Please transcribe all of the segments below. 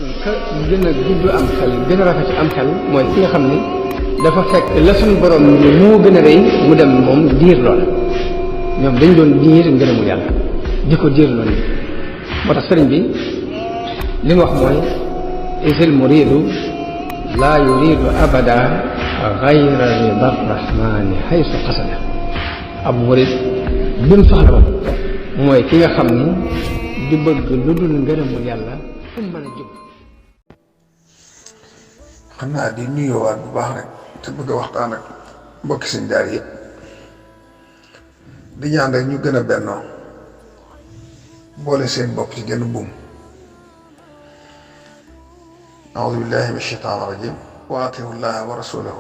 kon ka gën a gudd am xel gën a rafet am xel mooy ki nga xam ni dafa fekk la suñu borom ni moo gën a rëy mu dem moom diir lool ñoom dañ doon diir ngërëmu yàlla di ko diir lool moo tax sëriñ bi li mu wax mooy isil muridu laa yuridu abada gayra rida rahmani haysu qasada ab murid bi mu soxla woon mooy ki nga xam ni di bëgg lu dul ngërëmul yàlla fu mu mën a jóg. xam naa di nuyoowaat bu baax rek te bëgg a waxtaan ak mbokki sëñ daar yëpp di ñaan rek ñu gën a bennoo boole seen bopp ci genn buum. أعوذ بالله من الشيطان الرجيم وأطيعوا الله ورسوله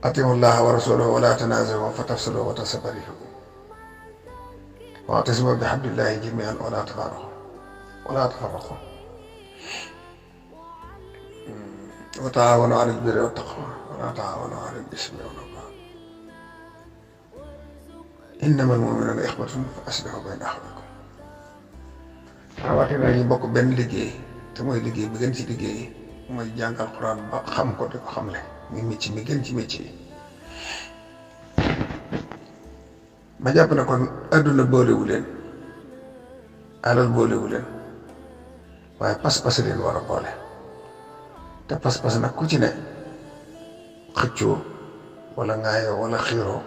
أطيعوا الله ورسوله ولا تنازعوا فتفسدوا وتستبدلوا واعتصموا بحبل الله جميعا ولا تفرقوا وتعاونوا على البر والتقوى ولا تعاونوا على الإثم والعدوان إنما المؤمنون إخوة فأصلحوا بين أخويكم rawatina ñu bokk benn liggéey te mooy liggéey bi gën ci liggéey mooy jàng alxuraan ba xam ko di ko xamle muy métier mi gën ci métier yi ma jàpp ne kon àdduna boolewu leen alal boolewu leen waaye pas-pas leen war a boole te pas-pas nag ku ci ne xëccoo wala ŋaayoo wala xiiroo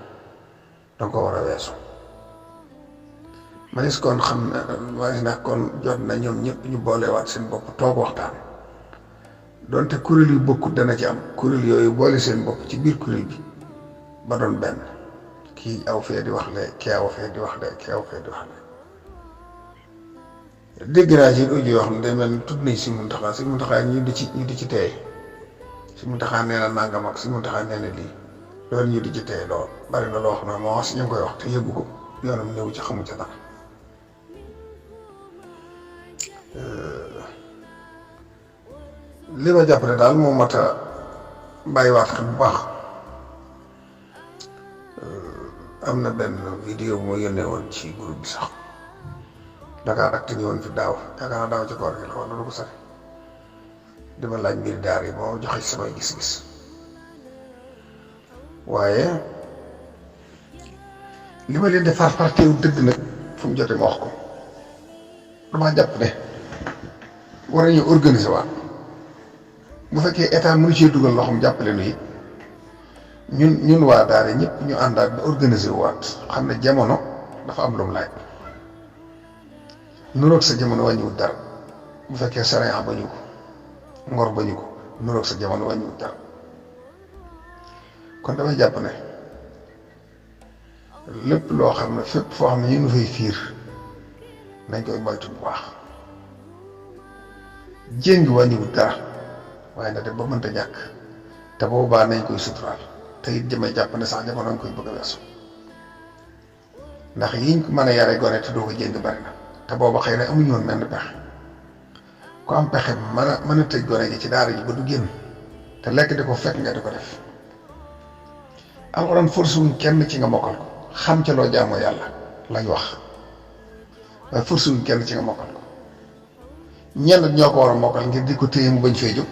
danga ko war a weesu manis kon xam na manis nag kon jot na ñoom ñëpp ñu boolewaat seen bopp toog waxtaan donte kuréel yu bokkut dana ci am kuréel yooyu boole seen bopp ci biir kuréel bi ba doon benn kii aw fee di wax le kii aw fee di wax le kii aw fee di wax le dégg naa ci audio yoo xam ne day mel ni tudd nañ si Muntaxa ñu di ci teey si Muntaxa nee na nangam ak si Muntaxa nee na lii loolu ñu di ci teey lool bari na loo xam ne moo ñu ngi koy wax te yëggu ko yoonam néew ci xamu ca dara li ma jàpp ne daal moo mat a bàyyiwaat xel bu baax am na benn vidéo bu ma yónnee woon ci groupe bi sax Dakar ak te ñëwoon fi daaw yaakaar naa daaw ci koor gi la wala lu ko sori dama laaj mbir daar yi moo joxe ci samay gis-gis waaye li ma leen di farteewu dëgg nag fu mu jotee ma wax ko damaa jàpp ne war nañu organiser waat bu fekkee état mënu cee dugal loo xam jàppale nu it ñun waa daara ñëpp ñu àndaat ba organiser waat xam ne jamono dafa am lu mu laaj nuroog sa jamono wàññiwut dara bu fekkee sariya bañu ko ngor bañu ko nuroog sa jamono wàññiwut dara kon damay jàpp ne lépp loo xam ne fépp foo xam ne ñu ngi fay fiir nañ koy moytu bu baax jéng wàññiwut dara waaye nag de ba mënta ñàkk te boobaa nañ koy suturaal te it jëmee jàpp ne sax jamono nga koy bëgg a weesu ndax yiñ ko mën a yare gone te doo ko jéng bari na te booba xëy na amuñu woon menn pexe ku am pexe mën a tëj gone gi ci daara ji ba du génn te lekk di ko fekk nga di ko def alxuraan force wuñ kenn ci nga mokkal ko xam ca loo jaamoo yàlla lañ wax waaye force wuñ kenn ci nga mokkal ko ñenn ñoo ko war a mokkal ngir di ko téye mu bañ fee jóg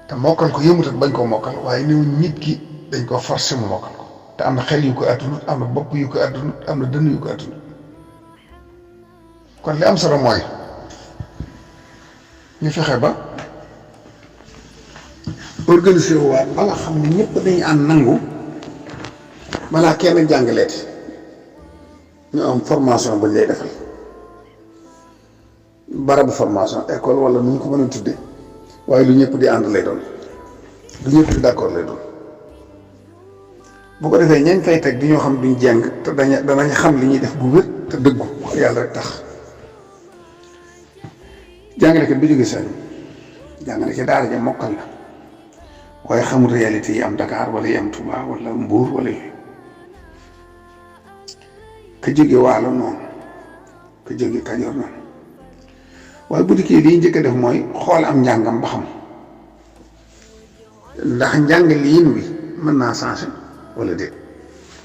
te mokkal ko yëmut ak bañ koo mokkal waaye néew nit ki dañ ko forcer mu mokkal ko te am na xel yu ko attunut am na bopp yu ko attunut am na dënn yu ko attunut kon li am solo mooy ñu fexe ba organiser wu waat ba nga xam ne ñëpp dañu ànd nangu balaa kenn jàngaleeti ñu am formation buñ lay defal barabu formation école wala nu ñu ko mën a tudde waaye lu ñëpp di ànd lay doon lu ñëpp di d'accord lay doon bu ko defee ñañ fay teg di ñoo xam duñ jàng te danañ xam li ñuy def bu wér te dëggu yàlla rek tax jàngalekat bi jóge seen jàngale ci daara ja mokkal la waaye xamul réalité yi am Dakar wala yi am Touba wala Mbour wala yooyu ka jóge Waalo noonu ka jóge Kajoor noonu waaye bu dikkee lii njëkk a def mooy xool am njàngam ba xam ndax njàng liin wi mën naa changé wala déet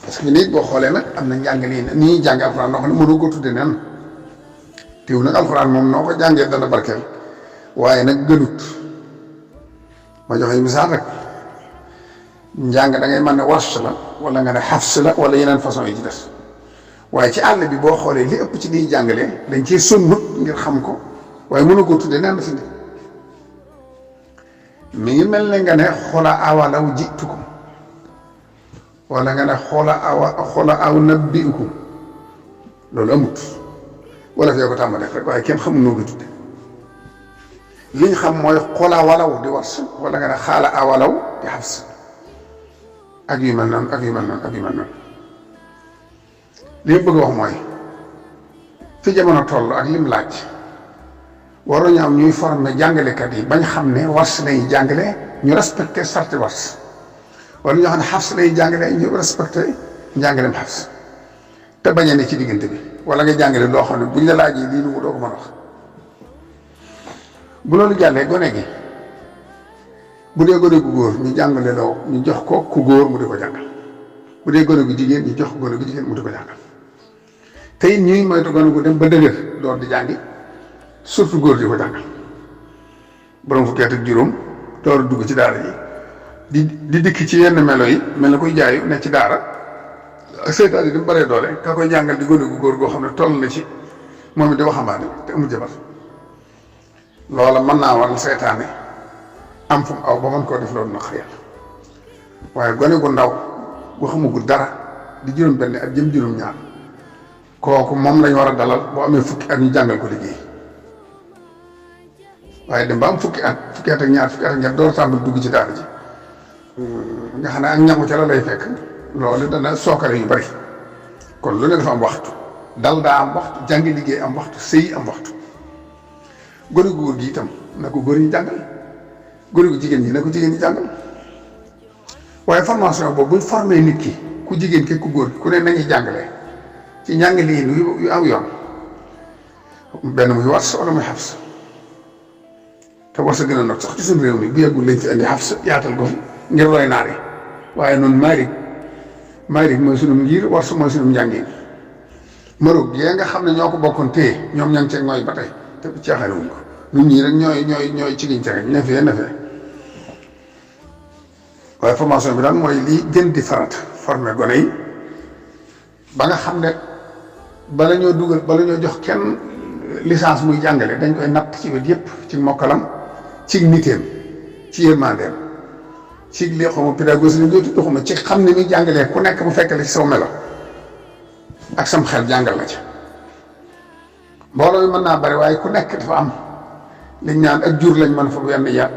parce que nit boo xoolee nag am na njàng liin ni ñuy jàng alxuraan noo xam ne mënoo ko tudde nen teew nag alxuraan moom noo ko jàngee dana barkeel waaye nag gënut. ma joxe misaal rek njàng da ngay mën ne warsh la wala nga ne xafs la wala yeneen façon yi ci des waaye ci àll bi boo xoolee li ëpp ci liy jàngalee dañ cee sonnut ngir xam ko waaye mënu ko tuddee nen fi ne mi ngi mel ne nga ne xola awalaw jitukum wala nga ne xola aw nabbiukum loolu amut wala fee ko tàmm def rek waaye kenn xamul noo ko tudde liñ xam mooy xola walaw di wars wala nga ne xaala awalaw di xafs ak yu mel noonu ak yu mel noonu ak yu mel noonu li ma bëgg a wax mooy fi jamono toll ak lim laaj waruñu am ñuy former jàngalekat yi bañ xam ne wars lay jàngale ñu respecté sarti wars wala ñoo xam ne xafs lay jàngale ñu respecté njàngaleem xafs te bañ a ne ci diggante bi wala nga jàngale loo xam ne buñ la laajee lii lu mu doo ko mën a wax bu loolu jàllee gone gi bu dee gone gu góor ñu jàngale loo ñu jox ko ku góor mu di ko jàngal bu dee gone gu jigéen ñu jox ko gone gu jigéen mu di ko jàngal te it ñuy moytu gone gu dem ba dëgër door di jàngi surtout góor di ko jàngal borom fukki at ak juróom door a dugg ci daara ji di dikk ci yenn melo yi mel na koy jaayu ne ci daara ak seytaan yi di mu baree doole ka koy jàngal di gone gu góor goo xam ne toll na ci moom it di waxambaane te amul jabar loola mën naa waral seytaane am fu mu aw ba mën koo def loolu naq yàlla waaye gone gu ndaw gu xamagul dara di juróom benn at jëm juróom ñaar kooku moom lañ war a dalal boo amee fukki at ñu jàngal ko liggéey waaye dem ba am fukki at ak ñaar fukki at ak ñaar door tàmbali dugg ci daara ji nga xam ne ak ñamu ca la lay fekk loolu dana sookale yu bari kon lu ne dafa am waxtu dal daa am waxtu jàngi liggéey am waxtu sëy am waxtu gone gu góor gi itam na ko góor ñi jàngal gone gu jigéen ñi na ko jigéen ñi jàngal waaye formation boobu buñ formé nit ki ku jigéen ki ku góor ku ne nañuy jàngale ci njàngale yi yu am yoon benn muy wars wala muy xafs te wars a gën a not sax ci suñu réew mi bu yàggul lañ fi indi xafs yaatal ko fi ngir roy naar yi waaye noonu Malick mooy sunum ngir wars mooy sunum njàngin Maroc yee nga xam ne ñoo ko bokkoon téye ñoom ña ngi ceeg mooy ba tey te caaxaane wuñ ko ñun ñii rek ñooy ci giñ rek ne fee waaye formation bi daal mooy lii gën di farat former gone yi ba nga xam ne bala ñoo jox kenn licence muy jàngale dañ koy natt ci wet yépp ci mokkalam ci niteem ci yërmandeem ci li xawma pédagogie li joti doxuma ci xam ne muy jàngalee ku nekk bu fekk la ci saw melo ak sam xel jàngal la ci mbooloo yi mën naa bari waaye ku nekk dafa am liñ naan ak jur lañ mën fa wenn yar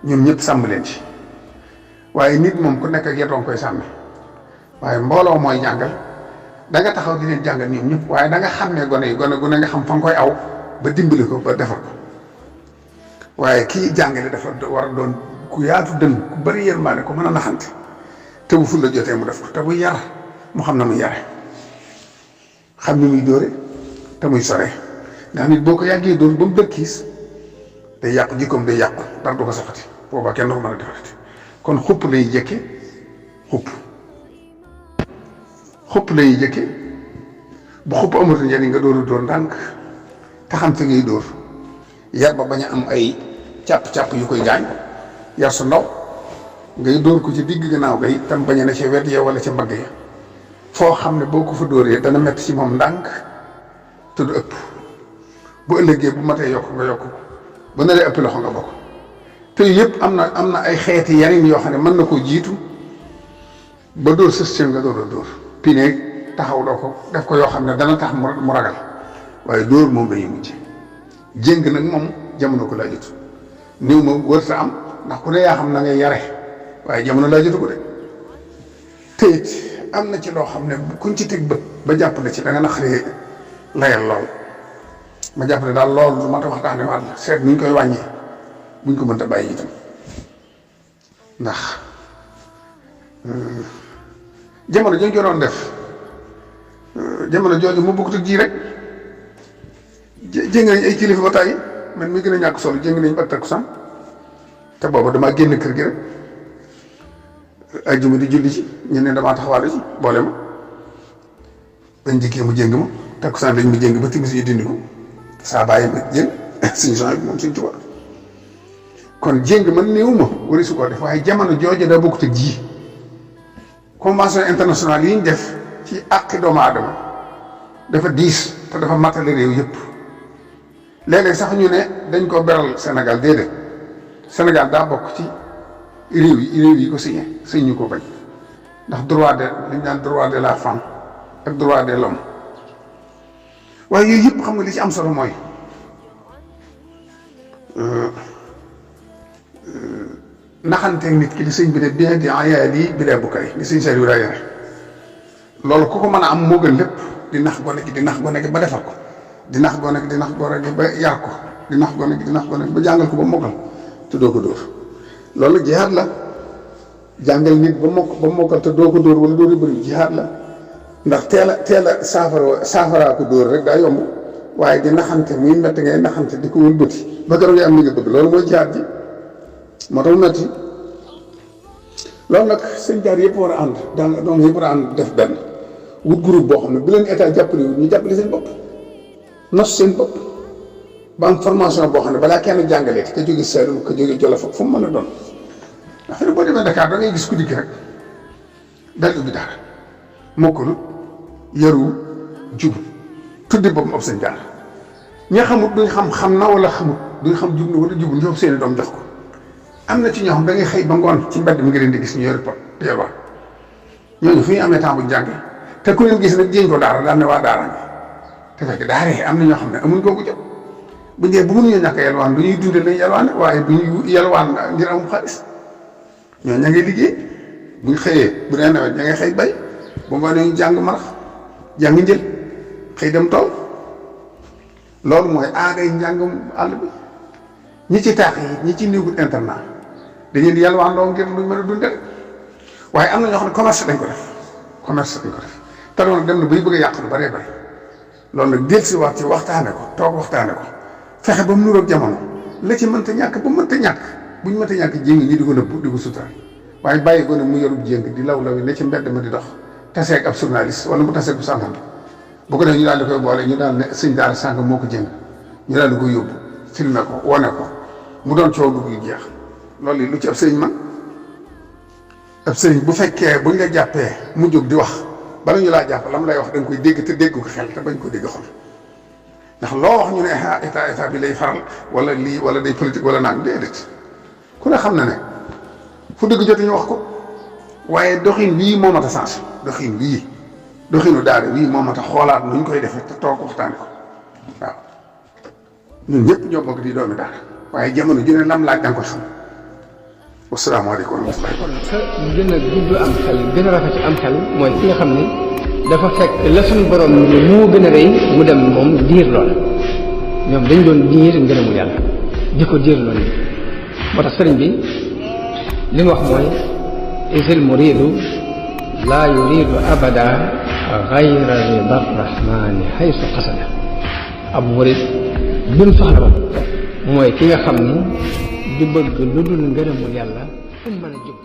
ñoom ñëpp sàmm leen ci waaye nit moom ku nekk ak yatoon koy sàmmi waaye mbooloo mooy jàngal da nga taxaw di leen jàngal ñoom ñëpp waaye da nga xam ne gone gu ne nga xam fa nga koy aw ba dimbali ko ba defar ko waaye kii jàngale dafa war a doon ku yaatu dënn ku bari yërmaane ko mën a naxante te bu ful la jotee mu def ko te bu yar mu xam na muy yare xam ni muy dóore te muy sore ndax nit boo ko yàggee dóor ba mu dëkkiis day yàqu jikkoom day yàqu dara du ko safati boobaa kenn du ko mën a defarati kon xupp lay jëkke xupp lay jëkke bu xupp amatu njëriñ nga dóoru dóor ndànk te xam fi ngay dóor yar ba bañ a am ay càpp-càpp yu koy gaañ yar su ndaw ngay dóor ko ci digg gannaaw gay tam bañ a ne ci wet ya wala ci mbagg ya foo xam ne boo ko fa dóoree dana metti ci moom ndànk te du ëpp bu ëllëgee bu matee yokk nga yokk ko ba naree ëpp loxo nga bokk te yëpp am na ay xeeti yarin yoo xam ne mën na koo jiitu ba dóor système nga dóor a dóor pineeg taxaw doo ko def ko yoo xam ne dana tax mu ragal waaye dóor moom lañuy mujj jéng nag moom jamono ko laa jotu néew ma wërta am ndax ku ne yaa xam na ngay yare waaye jamono laa jotu ko de te it am na ci loo xam ne kuñ ci teg bët ba jàppale ci da nga naqaree layal lool ma jàppale daal loolu lu ma ta waxtaane waat la seet nuñ koy wàññee buñ ko mënta bàyyi itam ndax jamono jooju doon def jamono jooju mu bokkut ak ji rek jéng nañ ay kilifa ba tàyyi man mi gën a ñàkk solo jéng nañ ba takkusaan te booba damaa génn kër gi rek ajjuma di julli ci ñu ne damaa taxawaale ci boole ma bañ jikkee mu jéng ma takkusaan dañ mu jéng ba timis ñu dindi ko saa bàyyi ma jéng suñu son bi moom suñ tubaab kon jéng man néew ma wari su ko def waaye jamono jooju daa bokkut ak ji convention internationale yi ñu def ci àqi doomu aadama dafa diis te dafa matale réew yëpp léeg-léeg sax ñu ne dañ ko beral Sénégal déedéet Sénégal daa bokk ci réew yi ko signé ñu ko bañ ndax droit de liñ naan droit de la femme ak droit de l'homme waaye yooyu yëpp xam nga li ci am solo mooy naxanteeg nit ki li sëñ bi ne bien di ayaal yi bi dee bu kay li sëñ Saliou daa yore loolu ku ko mën a am moo gën lépp di nax gone gi di nax gone gi ba defar ko di nax gone gi di nax gone gi ba yar ko di nax gone gi di nax gone gi ba jàngal ko ba mokkal te doo ko dóor loolu jihaad la jàngal nit ba mokkal te doo ko dóor wala doo di bëri jihaad la ndax teel a saafaraa ko dóor rek daa yomb waaye di naxante muy métti ngay naxante di ko wëlbati ba keroog ngay am li nga bëgg loolu mooy jihaad ji moo tax mu métti loolu nag seen jaar yëpp war a ànd donc yëpp war a ànd def benn wut groupe boo xam ne bu leen état jàppale wut ñu jàppale seen bopp nos seen bopp ba am formation boo xam ne balaa kenn jàngalee ka jóge Saalum ka jóge Jolof fu mu mën a doon ndax boo demee Dakar da ngay gis ku dikk rek dal ubbi daara mokkul yaru jub tuddi boppam ab seen jaar ña xamut duñ xam na wala xamut duñ xam jub na wala jubul ñoom seeni doom jox ko am na ci ñoo xam da ngay xëy ba ngoon ci mbedd mi nga leen di gis ñu yore pot di yalwaan ñooñu fu ñu amee temps bu jàngee te ku leen gis nag jéñ ko daara daal ne waa daara nga te fekk daara yi am na ñoo xam ne amuñ kooku jot bu njëkk bu mënuñoo ñàkk a yalwaan du ñuy dundee lañ yalwaan waaye du ñuy yalwaan ngir amum xaalis ñooñu ña ngay liggéey buñ xëyee bu dee nawet ña ngay xëy bay bu ngoonee ñu jàng marax jàng njël xëy dem tool loolu mooy aaday njàngum àll bi ñi ci taax yi ñi ci néegul internat dañuy di yalwaan loo ngir luñ mën a dundee waaye am na ñoo xam ne commerce dañ ko def te loolu dem na bay bëgg a yàq lu bëree bëri loolu nag dellusi waat ci waxtaane ko toog waxtaane ko fexe ba mu nuroog jamono la ci mënta ñàkk ba mënta ñàkk buñ mënta ñàkk jéng ñi di ko nëbb di ko sutal waaye bàyyi ko ne mu yorub jéng di law ne ci mbedd ma di dox taseeg ab journaliste wala mu taseeg bu sàngam bu ko def ñu daal di koy boole ñu daal ne sëñ daara sàngam moo ko jéng ñu daal di koy yóbbu filmé ko wane ko mu doon coow dugg yu jeex loolu lu ci ab sëriñ man ab sëriñ bu fekkee buñ la jàppee mu jóg di wax bala ñu laa jàpp lam lay wax da nga koy dégg te dégg ko xel te bañ ko dégg xol ndax loo wax ñu ne état bi lay faral wala lii wala day politique wala naan déedéet ku ne xam na ne fu dëgg jot ñu wax ko waaye doxin wii moo mat a sens doxinu daara wii moo mat a xoolaat nuñ koy defee te toog waxtaane ko waaw ñun ñëpp ñoo bokk di doomi daara waaye jamono ju ne lam laaj da nga koy xam wasalaamaaleykum wa rahmatulah. kon sa gën a gudd am xel gën a rafet am xel mooy ki nga xam ne dafa fekk la suñu borom ni moo gën a rëy mu dem moom diir lool ñoom dañ doon diir ngërëmu yàlla di ko diir lool moo tax sëriñ bi li mu wax mooy isil muridu laa yuridu abada gayra rida rahmani haysu qasada ab murid bi mu soxla ba mooy ki nga xam ni du bëgg lu dul ngërëmul yàlla fu mu mën a jóg